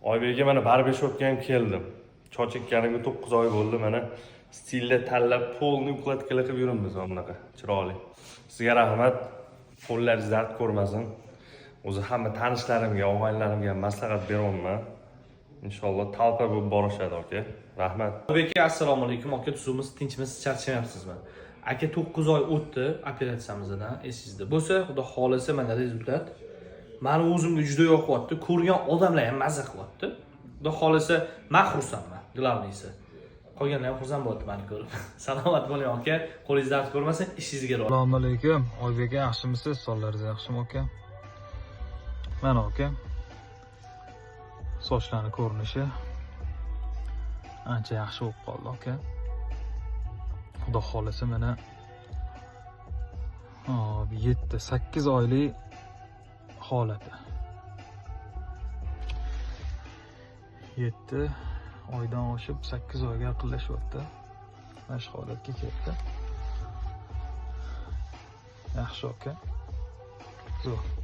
Oybek aka, mana барбершоп ga ham keldim. Soch ekkanimga 9 oy bo'ldi, mana stilda tanlab, полный укладка lar qilib yuribmiz mana bunaqa chiroyli. Sizga rahmat. Qo'llaringiz dard ko'rmasin. O'zi hamma tanishlarimga, og'aynilarimga ham maslahat beryapman. Inshaalloh толпа bo'lib borishadi, aka. Rahmat. Oybek aka, assalomu alaykum. Aka, tuzukmisiz, tinchmisiz, charchamayapsizmi? Aka, 9 oy o'tdi operatsiyamizdan, esingizda bo'lsa, Xudo xohlasa, mana результат. Mani o'zimga juda yoqyapti. Ko'rgan odamlar ham mazza qilyapti. Xudo xohlasa, men xursandman, главный si. Qolganlar ham xursand bo'lyapti meni ko'rib. Salomat bo'ling, aka. Qo'lingiz dard ko'rmasin, ishingizga rivoj. Assalomu alaykum. Oybek aka, yaxshimisiz? Sog'ligingiz yaxshimi, aka? Mana, aka. Sochlarni ko'rinishi ancha yaxshi bo'lib qoldi, aka. Xudo xohlasa, mana hop, 7-8 oylik holati. 7 oydan oshib 8 oyga yaqinlashyapti. Mana shu holatga keldi. Yaxshi, aka. Zo'r.